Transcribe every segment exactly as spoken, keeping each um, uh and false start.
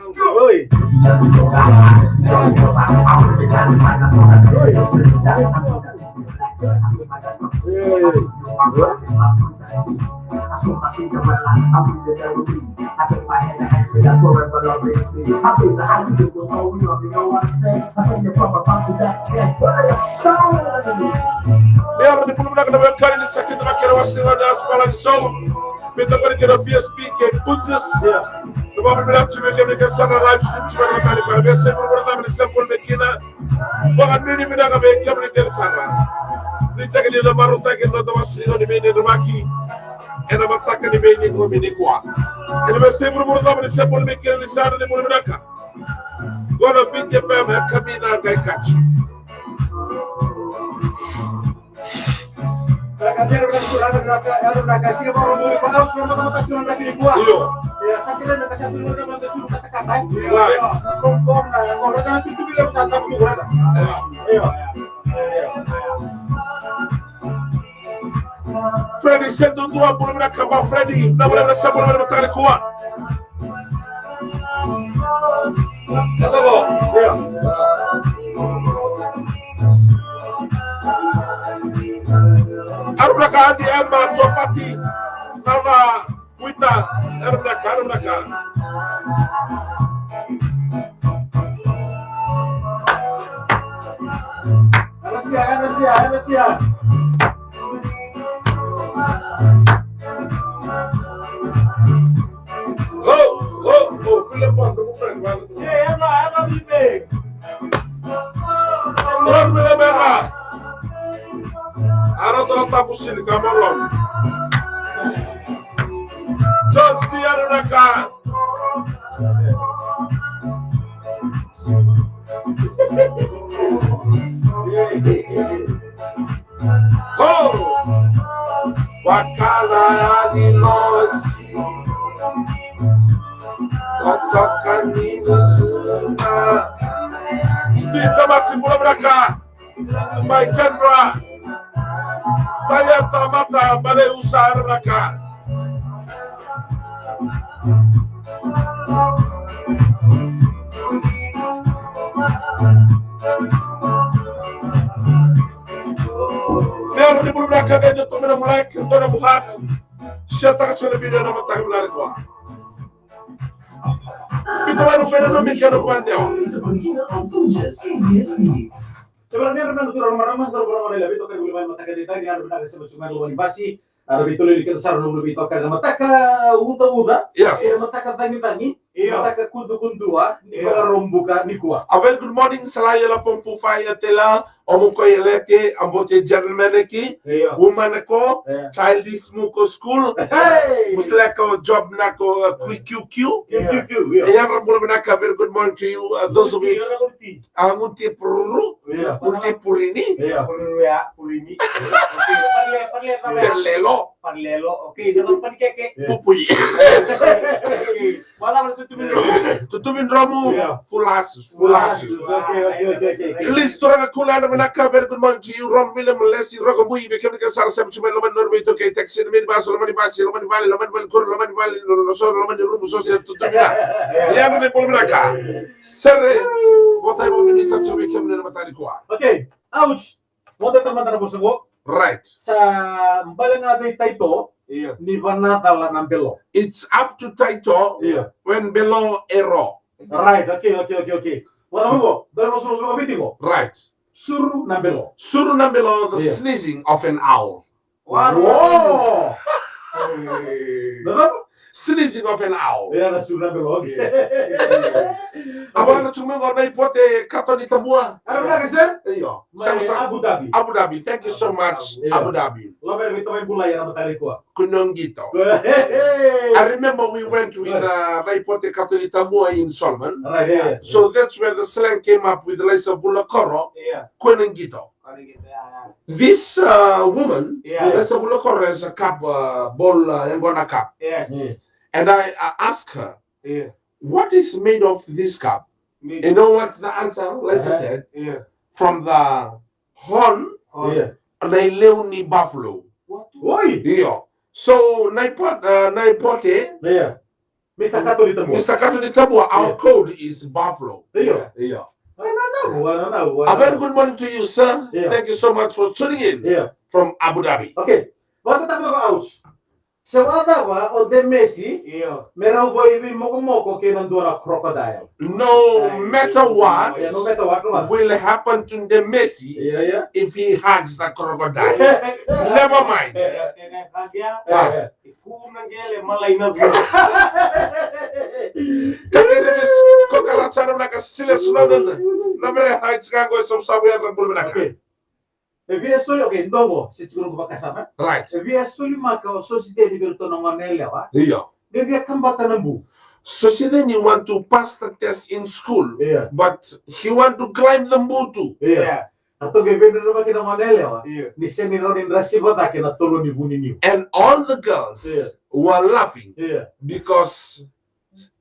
Oi. Ni yaro ni bula vinaka na wekani ni sa kidavaki ena wase ni gauna ni Asu Balagi Show. Vei tokoni kei na B S P kei Punjas. Na vakabibi na tiko vei kemuni kece sara na live stream tiko ena mataka nikua. Veisei vuravura cava ni se bula mai kina. Vakanuinui vinaka vei kemuni kece sara. Ni teki ni na marautaki ena noda wase ni gauna ni veineiraki ena mataka ni veinicomi nikua. Ena veisei vuravura cava ni se bula mai kina, ni sa yadra ni bula vinaka. Qo na Viti F M, e Kamina Qaikati. Io. Right. Fredi Sedudua, bula vinaka ba Fredi, na bula vinaka sa bula vinaka mataka nikua. Yaro vinaka Adi Emma Tuapati, Nava Kuita, yaro vinaka, yaro vinaka. Anasia, Anasia, Anasia. Ho, ho, ho, Filemon, no mukran, man. Yeah, yeah, no, I don't need me. Ron Filemon, ah. Aro tolo tapu sini, come on. John Stiano na ka. Ko wakala ya ni losi. Kotoka ni nusuma. Steve Thomas, bula vinaka. Mai Canberra. Taya tamata bale usa vinaka. Ni yaro ni bula vinaka, qai dua tu mai na mulai, dua na buhat. Share taka tiko na video ena mataka vinaka nikua. Pita vanu pena no mika no pandewa. Kevaka ni yadra na turaga, marama, cauravou, na lewe ni veitokani vuli mai na mataka edaidai, ni yadra vinaka sema tu mai na loma ni basi. Era veitolili keda sara na vuli veitokani na mataka ucauca. Yes. E mataka cagicagi. Io. Mataka kudukudua. Ni Io. Vakarau buka nikua. A very good morning, Salai Yala Pompu Fai Yatela, Omo Koyaleke, Ambote Germaneki, Io. Umaneko, Io. Childish Muko School, Hey! Musleko Job Nako, uh, Q Q Q. Io. Q Q Q, io. E yadra bula vinaka, very good morning to you, uh, those of you. Io, io, io. A, Gunti Pururu, Io. Gunti Purini. Io. Pururu ya, Purini. Io. Okay, parle, parle, parle. Perlelo. Parlelo, okay, dua na panikeke. Pupui. Okay. Wala wala tutu min dromu. Tutu min dromu. Yeah. Full asses, full asses. Okay, okay, okay, okay. Lis Turaga Kula, na vinaka, very good morning to you. Rom William Lesi, Rogo Bui, vei kemuni kece sara sema tu mai loma ni noda veitokani, taxi, na minibus, loma ni basi, loma ni vale, loma ni vale koro, loma ni vale, no, no, so, loma ni rumu, so, se, tutu, vinaka. Yeah. Ni yadra ni bula vinaka. Sere, botai mo mini sa tu vei kemuni na mataka nikua. Okay, ouch. Mo tata mada na vosa qo. Right. Sa bale ga vei Taito. Io. Ni vanacala na belo. It's up to Taito Io. When belo e ro. Right, okay, okay, okay, okay. Vata qo, dua na vosa, vosa vakaViti qo. Right. Suru na belo. Suru na belo, the Io. Sneezing of an owl. Whoa! Hey. Sneezing of an owl. Ia, na suru na belo, okay. A vaka na tu mai qo na iPote Kato ni Tabua. Era vinaka se? Io. Mai Abu Dhabi. Abu Dhabi. Thank you so much, Abu Dhabi. Love it, vei tamai bula ya na mataka nikua. Kunongito. Hey, hey. I remember we went with, uh, na iPote Kato ni Tabua in Solomon. Right, yeah, yeah. So that's where the slang came up with Laisa Vula Koro. Yeah. Kunongito. This, uh, woman, Yeah. Laisa Vula Koro, has a cup, uh, bowl, uh, yaqona cup. Yes. Yes. And I, I asked her, Yeah. "What is made of this cup?" Made You know what the answer, Laisa Uh-huh. said? Yeah. "From the horn, Horn. Yeah. na ileu ni buffalo." What? Oi! Io. So, na iPote, uh, na iPote, Yeah. Mister Katoni Tabua. Mister Katoni Tabua, our code is Buffalo. Io. Io. A very good morning to you, sir. Io. Thank you so much for tuning in from Abu Dhabi. Okay. Vata taba ko out. Se vakacava o Demesi, io, me rau vakaivei mokomoko kei na dua na crocodile. No matter what, yeah, no matter what, no matter, will happen to Demesi, yeah, yeah, if he hugs the crocodile. Never mind. Yeah, yeah, yeah, yeah. Ah. Yeah, yeah. Kakere nis kokara chana na kasile sunadana. Na mere hai chika go sabu sabu ya na bulmana. Okay. E via soli, okay, dogo, se tiko noqu vakasama. Right. E via soli maka o Sositeni vei iratou na gone yalewa. Io. Qai via kabata na bu. Sositeni want to pass the test in school, yeah, but he want to climb the bu too. Yeah. Yeah. Ratou qai veidredrevaki na gone yalewa. Yeah. Ni sega ni rawa ni drasiva cake na tolo ni vu ni niu. And all the girls, yeah, were laughing, yeah, because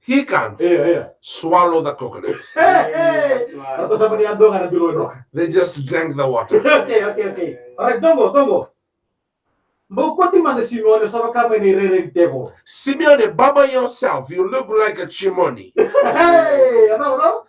he can't, yeah, yeah, swallow the coconut. Hey, hey. Ratou sa mani yadua ga na bilo e droka. They just drank the water. Okay, okay, okay. All right, dogo, dogo. Bau koti mada Simeone, sa vaka mai na irairai ni tevoro. Simeone, baba yourself, you look like a chimoni. Hey, no, no.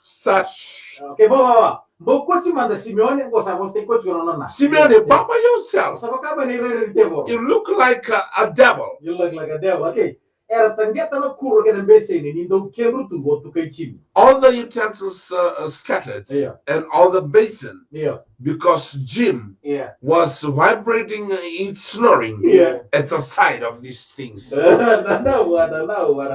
Such. Okay, bau, bau, bau. Bau koti mada Simeone, qo sa vosa tiko tiko na nona. Simeone, yeah, baba yourself. Sa vaka mai na irairai ni tevoro. You look like a, a devil. You look like a devil, okay. Era taqeta na kuro kei na beseni ni dau kedru tu o tukai Jim. All the utensils, uh, uh, scattered, yeah, and all the basin, yeah, because Jim, yeah, was vibrating, uh, its snoring, yeah, at the sight of these things. Na, na, na, na,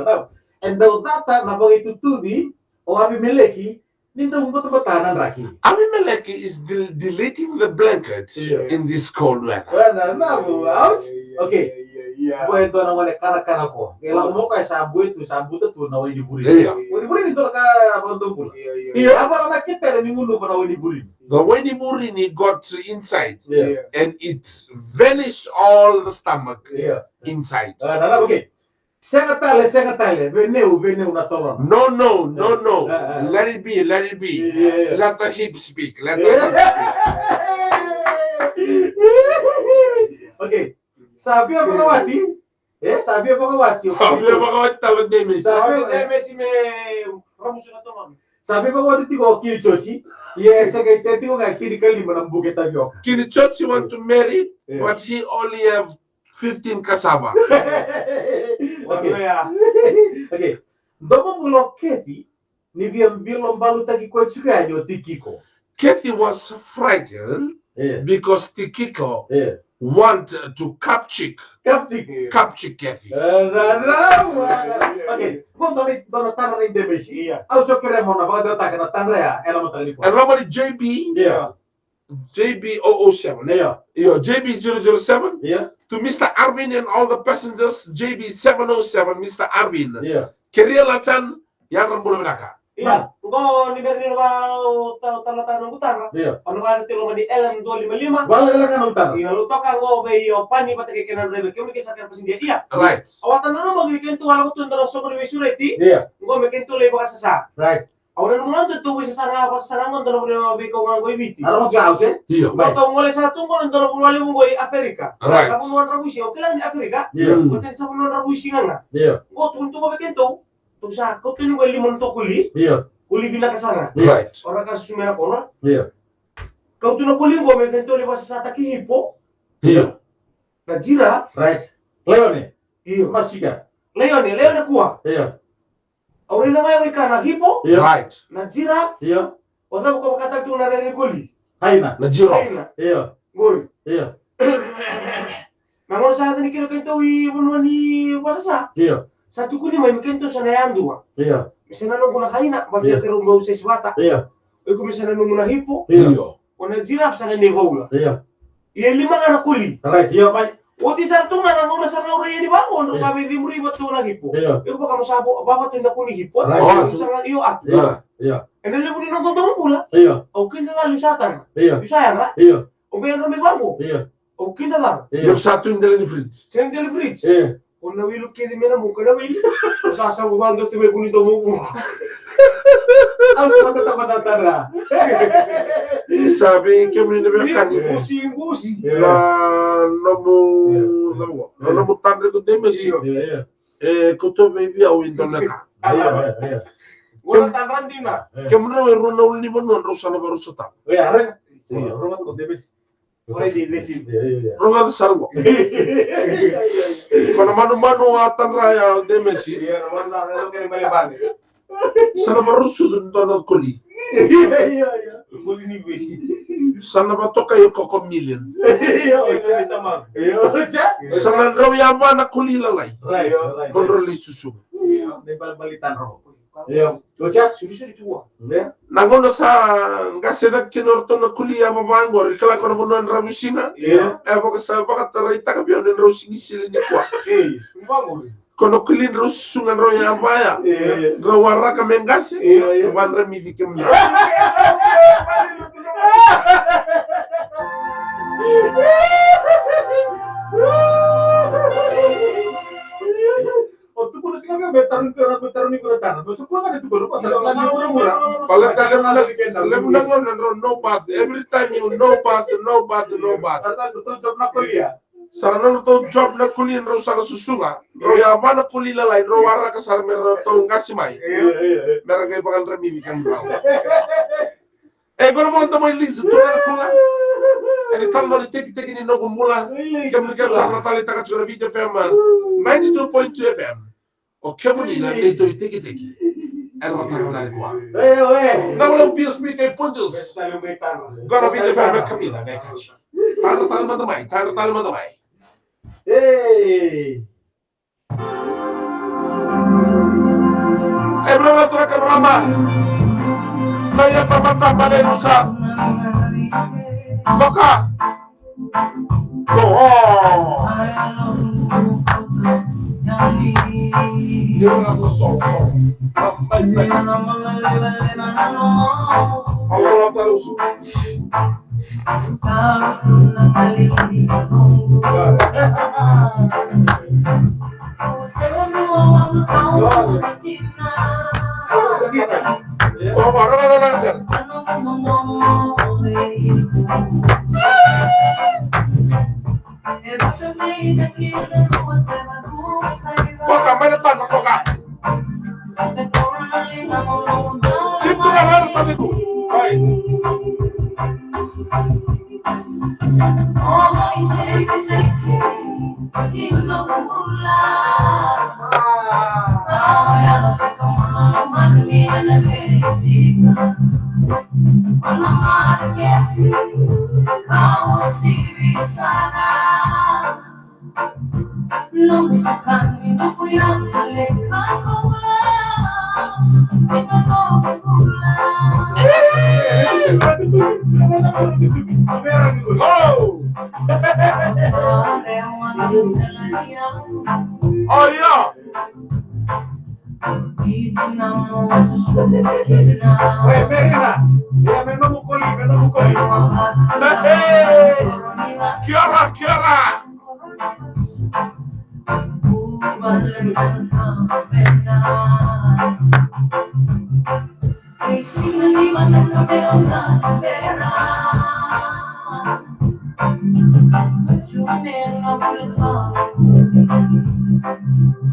na. E dau cata na vakaitutuvi o Avimeleki ni dau batabata na draki. Abimelech is del-, deleting the blanket, yeah, in this cold weather. Well, na, na, ouch. Yeah, yeah, okay. Yeah, yeah, yeah. Qo e dua na gone kanakana qo. Qai lako mai o koya sa bue tu, sa buta tu na waini vurini. Yeah. Waini vurini dua na ka vakadobula. Yeah, yeah. Yeah. A vala na ketere ni gunuva na waini vurini. The waini vurini got inside, yeah, and it vanished all the stomach, yeah, inside. Ah, na, na, okay. Sega tale, sega tale. Veneu, veneu na tolona. No, no, no, no. Eh, eh, eh. Let it be, let it be. Yeah, yeah. Let the hip speak, let the hip speak. Okay. Sa via vakawati. E, sa via vakawati. Sa via vakawati tale o Demesi. Sa via vakawati tiko o Kini Chochi. Ia, e sega, e tiko ga e tinikalima na buke tavioka. Kini Chochi want to marry, yeah, but he only have fifteen cassava. Okay. Okay. Domobula o Kathy ni via bilo balutaki koya tiko yani o Tikiko. Kathy was frightened, yeah, because Tikiko, yeah, want to capchick. Capchick. Capchick Kathy. Eh, na, na, na. Okay. Qo dua na, dua na tadra nei Demesi. Yeah. Au sa kerea mo na vakadewataka na tadra ya ena mataka nikua. E loma ni J B. Yeah. J B zero zero seven, e? Io. Io, J B zero zero seven. Io. To Mister Arvin and all the passengers, J B seven oh seven, Mister Arvin. Io. Keria Lachan, yadra bula vinaka. Ia, qo ni bera ni vaka o ta-, talatala noqu tara. Io. O na vaka ni tiko loma ni L M dua lima lima. Vala laka noqu tara. Ia, Lautoka qo vei o Pani vata kei kena draiva, kemuni ke sa kena pasidia. Ia. Right. O wata na loma ni kena tu wala ko tu dara soqo ni veisureti. Io. Qo me kena tu lai vakasasa. Right. Au nanuma na nodatou veisasaga, vakasasaga qo dua na vanua veikau ga qo i Viti. A, rogo tiko au se? Io. Mai. Ratou gole sara tu qo na dua na vanua levu qo i Aferika. Right. Sa vanua dravuisiga, au kila ni Aferika. Io. Mm. Oti ni sa vanua dravuisiga ga. Io. Qo tukuni tu qo vei kedatou, tou sa kauta ni qo e lima na nodatou koli. Io. Koli vinaka sara ga. Io. Right. O ra ka susu mai na koro. Io. Kauta na koli qo me kedatou lai vakasasataki hipo. Io. Na jira. Right. Laione. Io. Masika. Laione, laione kua. Io. Au raica ga e wai ka na hipo. Io. Right. Na jira. Io. O cava ko vakataka tu na rere ni koli? Haina. Na jira. Haina. Io. Qori. Io. Na gauna sa yaco ni kina o kedatou i vanua ni vasasa. Io. Sa tukuni mai me kedatou sa na yadua. Io. Me sa na noqu na haina, baleta, io, keirau bau sesi vata. Io. O iko me sa na nomu na hipo. Io. Io. O na jira sa na nei vaula. Io. Ia e lima ga na koli. Right, io, mai. Oti sara tu ga na gauna sa na laurai yani vaqo, drau sa veicemuri vata tu na hipo. Io. Iko vaka mo sa vo-, vava tu na koni hipo. Right. Io. Oti sara ga io atu. Io, io. Ena levu ni noqu domobula. Io. Au kidacala niu sa tara. Io. Niu sa yadra. Io. Au qai yadra mai vaqo. Io. Au kidacala. Io. Io, sa tu i dela ni fridge. Sa i dela ni fridge. Io. O na wili kece mai na muka na wili. O sa savu vaqo tu mai vuni domovuku. Au sa vata tamata tara. Sa vei kemuni na veiwekani. Gusi, gusi. Na nomu, io, na nomu, io, na nomu tadra ko Demesi. Io, io. E, ko to vei vei au i dona ka. Ia, ia, ia. Ura tadra dina. Kemudrau e rua na ulunivanua drau sa na varusa tau. Ia, rega. Ia, rua na ko te vesi. Rogoca sara qo. Ko na manumanu a tadra ya o Demesi. Sa na varusucu ni dua na koli. Sa na vatokai o Koko Million. Sa na drau yava na koli lalai. Mo drau lai susuga. Na gauna sa qase cake kina o ratou na koli yavava qori, kila ko na vanua e dravuisiga. Io. E vaka sa vakataraitaka vei au ni drau sega ni sili nikua. Ko na koli drau susuga drau yavaya. Io, io. Drau waraka me qase. Io, io. Vakaramici kemudrau. O tukuna tiko vei au me taruni iko na, me taruni iko na tadra. Me sukuna ga ni tukuna, ko sa na ni vuravura. Baleta levu na, levu na gauna drau no bath. Every time you no bath, no bath, no bath. Sa na nodratou job na koli, drau sa na susuga. Drau yava na koli lalai, drau waraka sara me ratou qase mai. Io, io, io. Me ra qai vakadramici kemudrau. E, qo na moda mai Liza, tu na kula. E, ni tala na tekiteki ni noqu bula. Kemuni kece sara na taleitaka tiko na Viti F M, ninety-two point two F M. O kemuni na neitou itekiteki. E, na mataka tale kua. Na wala B S B kei Punjas. Qo na Viti F M e kamila, me kaci. Tara tale mada mai, tara tale mada mai. Ei. E, vinaka na turaga, vinaka. Na ia tamata bale rusa. Koka. Ko. Ni vinaka na so, so. Mai, mai. Vinaka na turaga rusa. Koka, mai na tama, koka. Situ ga na taliku. Oi. Oh! Oh, yeah. Oi, Merina. Ia, me nomu koli, me nomu koli. Hey! Kia ora, kia ora.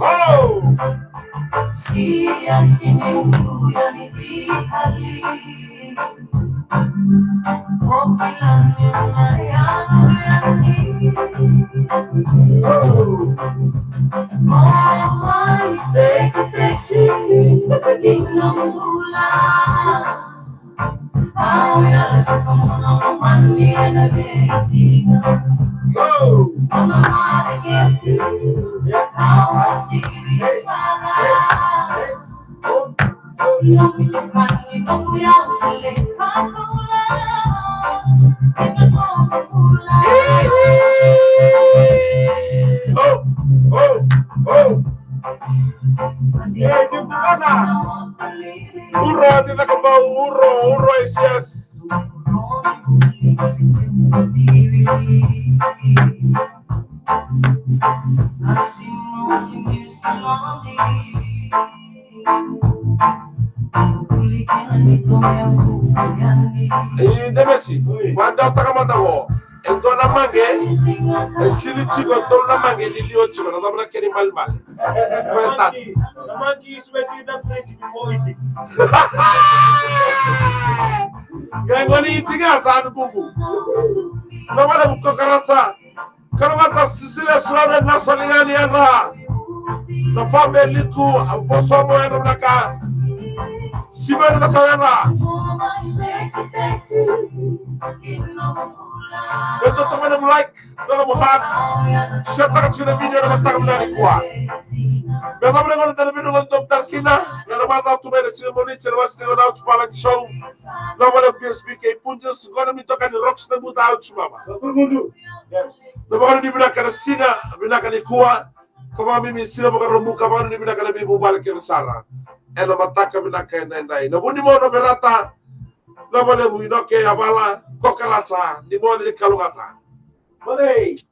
Ho! Oh, oh, oh. E, Tibukana. Uro, Tibukana, uro, uro, yes, yes. E, Demesi, vadautaka mada qo. E Dua na maqe e sili tiko, dua na maqe e liliwa tiko, na cava na kena ibalebale? Monkey, the monkey is wetting the fridge before eating. Qai gone iti ga sa na bubu. Na vale mu kokaraca. Kalougata, Sisilia Sulabe, Nasa Ligani, yadra na Fabe Liku, a Vosomo, yadra vinaka. Sivena na kau yadra. Me dua tale na nomu like, dua na nomu heart. Share taka tiko na video ena mataka vinaka nikua. Me yacova na gauna eda na veidokai tale kina ena macawa tu mai na siga Moniti ena wase tiko na Outback Show. Na vale B S B K Punjas, gone ni toka ni Rocks na buta Outback. Na vakanuinui vinaka na siga vinaka nikua. Ka vakamimi siga Vakaraubuka, vakanuinui vinaka na veivuvale kece sara ena mataka vinaka edaidai. Na Vunimono, Verata, na vale Vuinoke, Yavala, Kokaraca, ni moce ni kalougata. Moce.